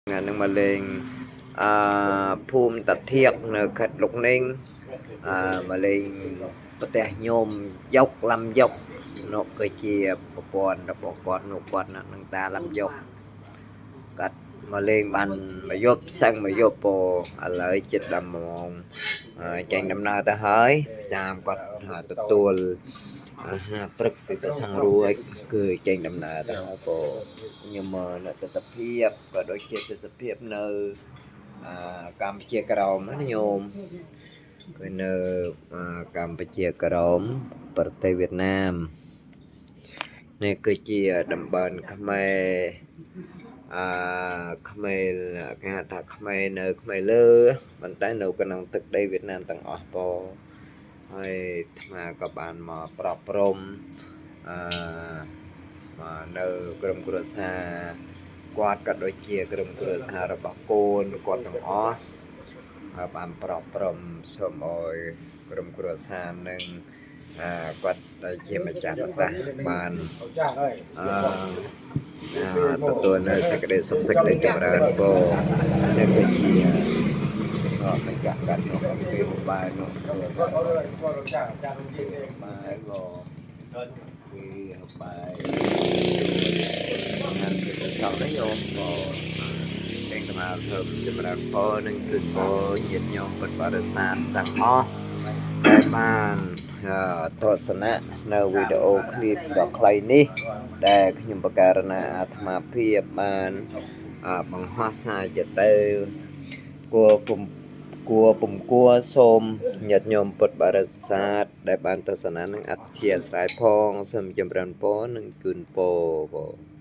ថ្ងៃហ្នឹងមកលេងអឺភូមិតាធៀកនៅខេត្តលោកនេងអឺមកលេងប្រទេសញោមយកលំយកនោះគឺជាប្រព័ន្ធរបស់គាត់នោះគាត់នឹងតាលំយកគាត់មកលេងបានមកយប់សឹងមកយប់ពោឥឡូវចិត្តដល់ម៉ោងចេញដំណើរទៅហើយតាមគាត់ទទួលអាហារព្រឹកពីប្រសង់រួចគឺចេញដំណើរទៅហើយពោខ្ញុំមើលនៅទស្សនភាពក៏ដូចជាទស្សនភាពនៅអឺកម្ពុជាក្រោមណាញោមគឺនៅកម្ពុជាក្រោមប្រទេសវៀតណាមនេះគឺជាតំបន់ខ្មែរអឺខ្មែរគេហៅថាខ្មែរនៅខ្មែរលើប៉ុន្តែនៅក្នុងទឹកដីវៀតណាមទាំងអស់ពោហើយអាត្មាក៏បានមកប្រប់ព្រំអឺមកនៅក្រុមគ្រួសារគាត់ក៏ដូចជាក្រុមគ្រួសាររបស់កូនគាត់ទាំងអស់ហើយបានប្រប់ព្រំសូមឲ្យក្រុមគ្រួសារនឹងអឺគាត់ដែលជាម្ចាស់ប្រទេសបានអឺទទួលនៅសេចក្តីសុខសេចក្តីចម្រើនពរនេះគឺជាម្ចាស់កាត់នោះគេបាយនោះគ្រួសារបាយក៏គេបាយញ៉ាំជាសពនេះយោក៏ទាំងកណាសូមចម្រើនពរនិងជូនពរញាតិញោមពុទ្ធបរិស័ទទាំងអស់ដែលបានទស្សនៈនៅវីដេអូឃ្លីបដ៏ខ្លីនេះដែលខ្ញុំបការណាអាត្មាភាពបានបង្ហោះសារជាទៅគួរគុំគួរពំគួរសូមញាតិញោមពុទ្ធបរិស័ទដែលបានទស្សនានឹងអធ្យាស្រ័យផងសូមចម្រើនពរនិងជូនពរបង